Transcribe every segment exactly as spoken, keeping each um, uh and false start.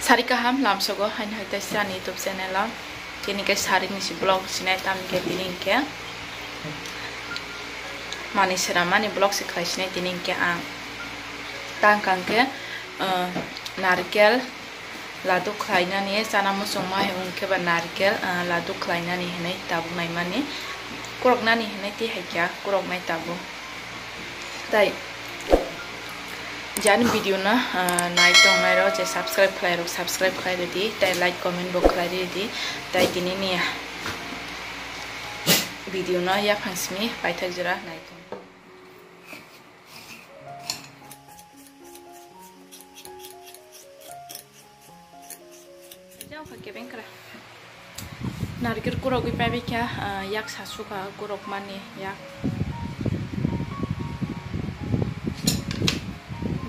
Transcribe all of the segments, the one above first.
Sari kaham lamsogo haino hai taisa ani YouTube channel o. Tini khe sari ni si vlog sinai tam khe tini khe mani sera mani vlog se khlai sinai tini khe ang tang kang khe, uh, narikel ladu khlainani chana muchungma hai wngkhe ba narikel, uh, ladu khlainani hinui tabuk naimani kuroknani hinui tei hai khe kuroknai tabuk. Tai jani video no, ah, nai tongnai rok je subscribe khlai rok subscribe khlai ridi, tai like comment bo khlai ridi, tai tini ni video no yaphang simi paithak jora nai tong. Jao kha kebeng kra. Narikil kurogwi paibai kha, ah, yak sasu kha kurok mani yak.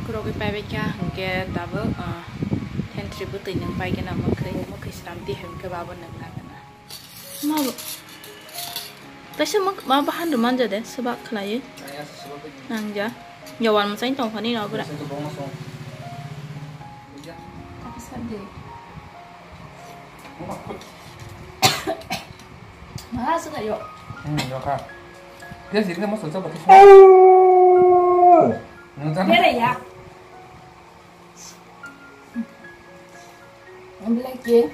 Kurogwi paibai kha hwnkhe tabuk, ah, thentri bwtwi nwng paigwna mwkhwi, mwkhwi sram di hwnkhe babo nwng nagwna. Ma bo. Kaisa mak-, ma bahan rw manja de, swbak khlaiwi. Nangja. Yawan mwchai tongphani no bwra. Kaisa de. Ma aswk yo. Hmm, yo kha. Dia sini mo sensor pakai. Nang jana. Bere ya. Belai khe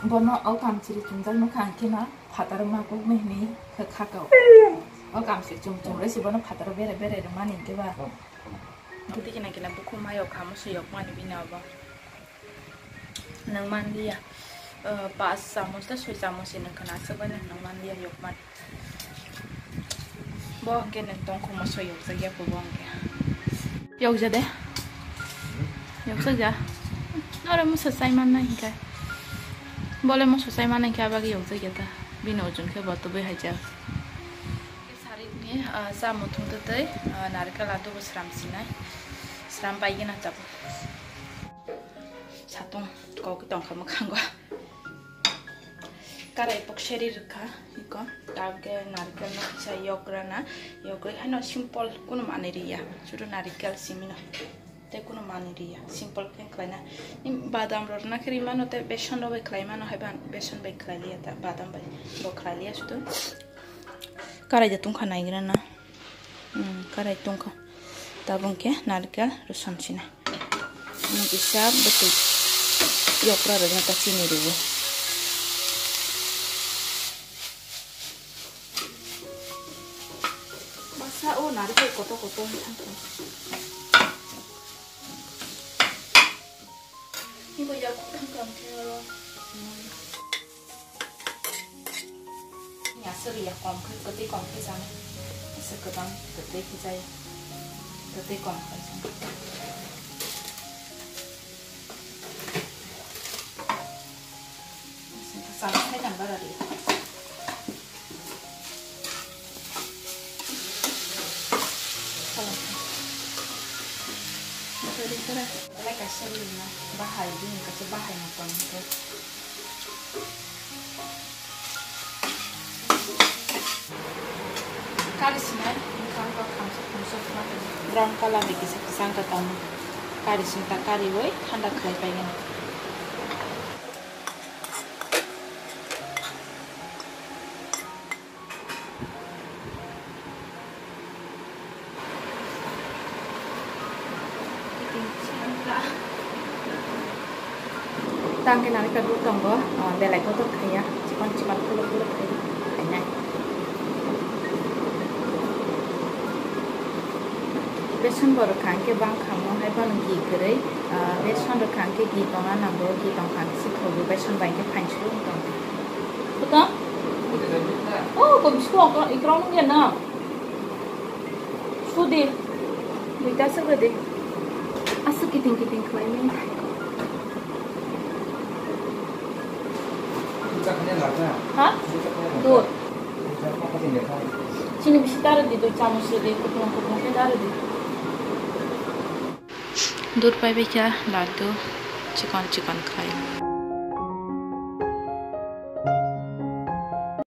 bono o kamchwlwi chumjak nukha, ang khe ma phataro ma kuknwi hwnwi kha kha kau. O kamchwlwi chum chum rwui se bono phataro bere bere rwmani hwnkhe ba. Tei kina kina bukhuk mayo kha musu yokmani bini obo. Nang manliya, uh, pas chamoch tei soi chamoch se nang khna aswk bai nang manliya yokmani. Bo hwnkhe nwng tongkho moso yokjak ya, bo hwnkhe. Yokja de? Yokjak ja? Oro moso chai mannai hinkhe. Bole moso chai mannai hinkhe, abagwi yokjak ya ta. Bini ojon khe bo tubui haijak. Sarikni, ah, chamung thung twtwi, ah, narikal ladu bo sram sinai. Sram paigwna tabuk. Satung kok tongkha mwkhango. Karai pok seri rwkha iko. Tabukhe narikelno kisa yokrana. Yokri haino simple kunu manwi riya. Sudu narikel simino. Tei kunu manwi riya. Simple khe khlaina. Badam rok nakhe rimano tei beson rok bai khlaimano, haiba beson bai khlailiya ta, badam bai bo khlailiya sudu. Karai da tungkha naigrana. Hmm, karai tungkha. Tabuk khe narikel rwson sina. Ang kisa bwtwi yokra rwgna ta chini rwo. Basa o narikel koto koto wng thangkha. Ibo yakuk thangkha wng khe oro. Aswk ya kom khe, kwtwi kom khe chana. Aswk kwbang kwtwi khe chaya. Kwtwi kom khe chana. Aswk kwcham khe chana bara di. Belai kaisa lima bahai, bini kaisa bahai no tong khe. Kari sinai, bwkhang kok khamsa khamsa khe ma tong. Brown colour ni kisa kisa wngkha tamo. Kari sinta kariwi thanda khlai paigwna. Tang khe narikel bo tongo, ah, belai kotor khaiya, chikon chikon phuluk phuluk khai khainai. Beson bo rwkha hwnkhe bang kha mo hai bono gi kwrwi, ah, beson rwkha hwnkhe gi tongna nango, gi tongkha hwnkhe se thogo, beson bai khe phainsu wng tongo. Kuto? Oh, kom sku okro, ikrong nung ya na. Sudi. Duita se gede. Aswk kiting kiting khlai ni. Ha? Dud. Chini bisi ta rwdi, dui chamoch rwdi, kuplung kuplung khe ta rwdi. Dud paibai kha laddu chikon chikon khlai.